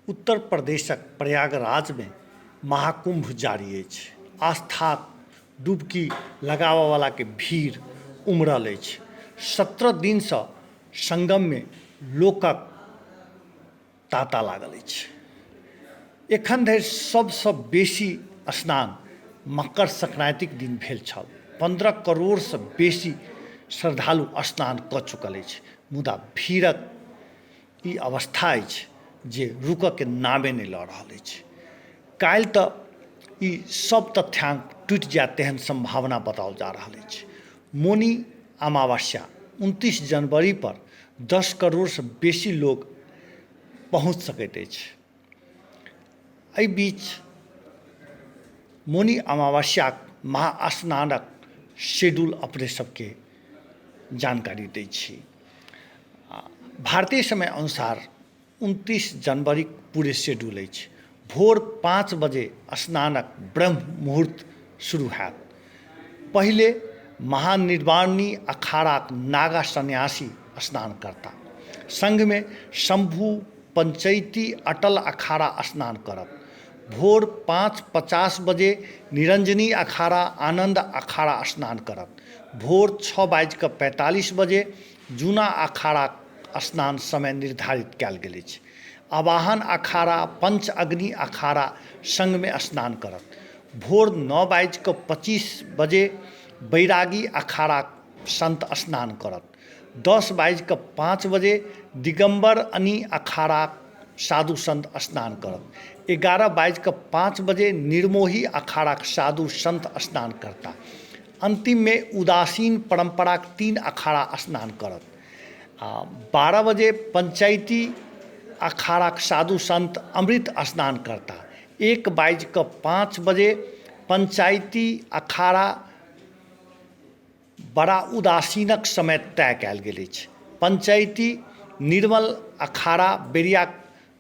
उत्तर प्रदेशक प्रयागराजमे महाकुम्भ जारी अछि। आस्थाक डुबकी लगाबयवलाके भीड़ उमड़ल अछि। 17 दिनसँ संगममे लोकक तांता लागल अछि। एखन धरि सबसँ बेसी स्नान मकर संक्रांतिक दिन भेल छल। 15 करोड़सँ बेसी श्रद्धालु स्नान कऽ चुकल अछि। मुदा भीड़क ई अवस्था अछि जे रुकऽके नामे नहि लऽ रहल अछि। काल्हि तऽ ई सब तथ्यांक टूटि जायत तेहन सम्भावना बताओल जा रहल अछि। मौनी अमावस्या 29 जनवरी पर 10 करोड़सँ बेसी लोक पहुँच सकैत अछि। एहि बीच मौनी अमावस्याक महास्नानक शेड्यूल अपने सबके जानकारी दै छी। भारतीय समय अनुसार 29 जनवरीक पूरे शेड्यूल अछि। भोर 5 बजे स्नानक ब्रह्म मुहूर्त शुरू हैत। पहिले महानिर्वाणी अखाड़ाक नागा सन्यासी स्नान करता। संगमे शंभू पंचैती अटल अखाड़ा स्नान करत। भोर 5:50 बजे निरंजनी अखाड़ा आनंद अखाड़ा स्नान करत। भोर 6:45 बजे जूना अखाड़ाक स्नान समय निर्धारित कयल गेल अछि। आवाहन अखाड़ा पंच अग्नि अखाड़ा संगमे स्नान करत। भोर 9:25 बजे बैरागी अखाड़ाक संत स्नान करत। 10:05 बजे दिगम्बर अनी अखाड़ाक साधु संत स्नान करत। 11:05 बजे निर्मोही अखाड़ाक साधु संत स्नान करता। अंतिममे उदासीन परम्पराक 3 अखाड़ा स्नान करत। आ 12 बजे पंचायती अखाड़ाक साधु संत अमृत स्नान करता। 1:05 बजे पंचायती अखाड़ा बड़ा उदासीनक समय तय कयल गेल अछि। पंचायती निर्मल अखाड़ा बेरिया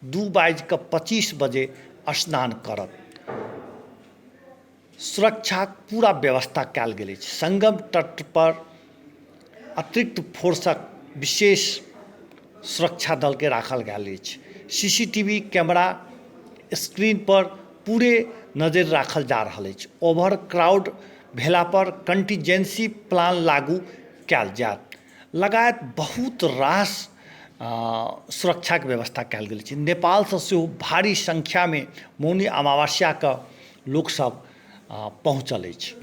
2:25 बजे स्नान करत। सुरक्षाक पूरा व्यवस्था कयल गेल अछि। संगम तट पर अतिरिक्त फोर्सक विशेष सुरक्षा दलके राखल गेल अछि। सीसीटीवी कैमरा स्क्रीन पर पूरे नजरि राखल जा रहल अछि। ओवर क्राउड भेला पर कंटीजेंसी प्लान लागू कयल जायत। लगायत बहुत रास सुरक्षाके व्यवस्था कयल गेल अछि। नेपालसँ सेहो भारी संख्यामे मौनी अमावस्याके लोकसभ पहुँचल अछि।